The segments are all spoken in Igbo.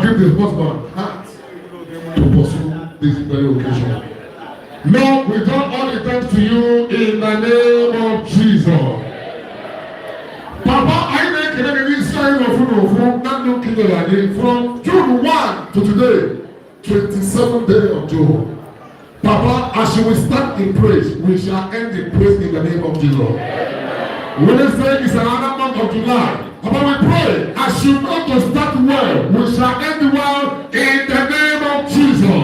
give the husband heart to pursue this very occasion. Lord, we turn all the thanks to you in the name of Jesus. Papa, anyị na-ekele gị n'isi anyị n'ofu n'ofu na ndụ nke nyere anyị from June 1 to today, 27th day of June. Papa, as you will start in praise, we shall end in praise in the name of Jesus. Wednesday is another month of July. Papa, we pray as you want to start well, we shall end well in the name of Jesus.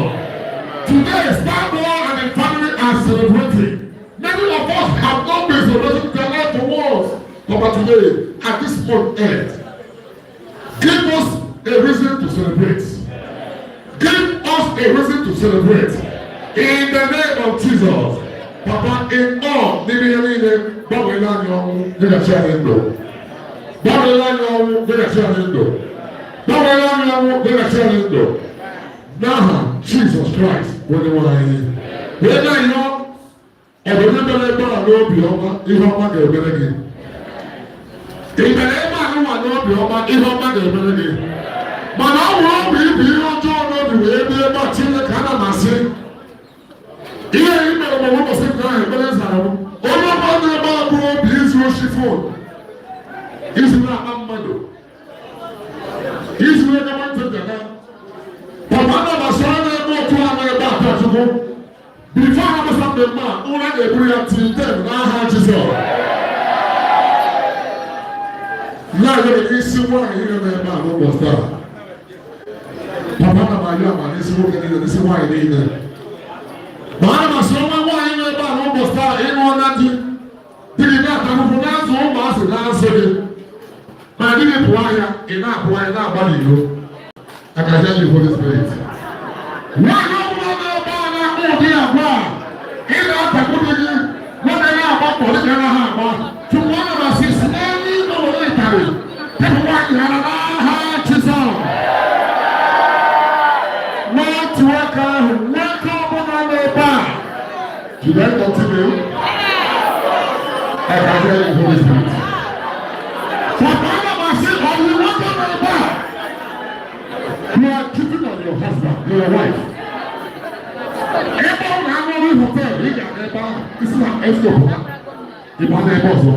Today, Starboy and the family are celebrating. Many of us have not been celebrating their life towards. Papa, today, at this month end, give us a reason to celebrate. Give us a reason to celebrate. In the name of Jesus. Papa, in all, n'ime ihe niile, gbanweela anyị ọnwụ, nyeghachi anyị ndụ. Gbanweela anyị ọnwụ, nyeghachi anyị ndụ. Gbanweela anyị ọnwụ, nyeghachi anyị ndụ. N'aha Jizọs Kraịst, onye nwe anyị. Wee na-ayọ ọ bụ onye bịara ebe a n'obi ọma, ihe ọma ga-emere gị. Ị bịara ebe a nụwa n'obi ọma, ihe ọma ga-emere gị. Mana ọ bụrụ ọ bụ ibu ihe ọjọọ n'obi wee bịa ebe a, Chineke, ana m asị ihe ị mere ma ụbọchị nke ahụ ekpere zara m. Onye ọbụla dị ebe a bụ obi izu oshi phone, izu na-akpa mmadụ, izu ego nwantị dada. Papa, ana m asị onye na-eme otu a na-ebe a taa, Chukwu, before ha masa mmemme a, ụra ga-eburu ya till then n'aha Jizọs. Na-ayọ isi nwaanyị niile na-ebe a n'ụbọchị taa. Papa, na m ayọ ama n'isi nwoke niile, n'isi nwaanyị niile. Ma ana m asị ọnwa nwaanyị na-ebe a n'ụbọchị taa, ịṅụọ na di di gị na-ata ahụhụ, na-azụ ụmụazị, na-azụ gị, ma di gị pụọ ahịa, ị na-apụ ahịa na-agba n'iro. I can hear you, Holy Spirit. Nwaanyị ọbụla na-ebe a na-akpọ ụdị agwa a, ị na-atagbu di gị, nwoke na-agba mbọ dịka anaghị agba. Tupu ana m asị si n'eluigwe were ịtarị pịpụ nwaanyị ara n'aha Jizọs. N'otu aka ahụ, nwoke ọbụla n'ebe a. Should I continue? I can hear you, Holy Spirit. Papa, ana m asị ọyị nwoke n'ebe a. You are cheating on your husband, your wife. Ebe ọ na-aṅụrị hotel, ị ga-aga ebe ahụ, isi na esto pụta, ịgba n'ebe ọzọ.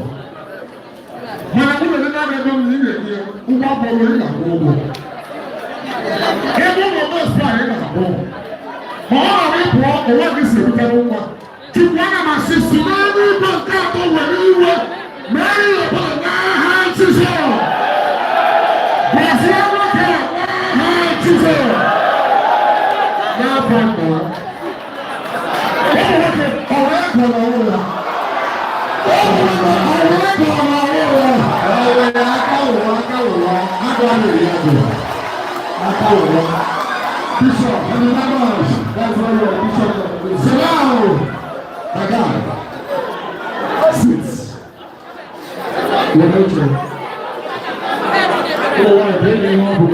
Mana mụ na ndị na-ego m na ị ga-enye ya ụgwọ akwụkwọ, ị ga-akwụ ụgwọ. Ebe ụlọ nọọsụ a ị ga-akwụ. Ma ọ ghara ịpụọ ụwa gị si ebutere nwa. Chukwu, ana m asị si n'eluigwe nke atọ were iwe mee ihe ọbụla n'aha Jizọs. Gọzie nwoke a n'aha Jizọs. N'afọ nna. Ụmụ nwoke, ọrụ ego na ọrụ ya. Ụmụ nwoke, ọrụ ego na ọrụ ya. Ọwere aka ụwa, aka ụwa, agụ adịghị ya bụ aka ụwa. Bishop, and the members, That's why you are bishop of the Salam. My God. Sit. Were oche. Ụmụ nwaanyị, bee ihe ọ bụ.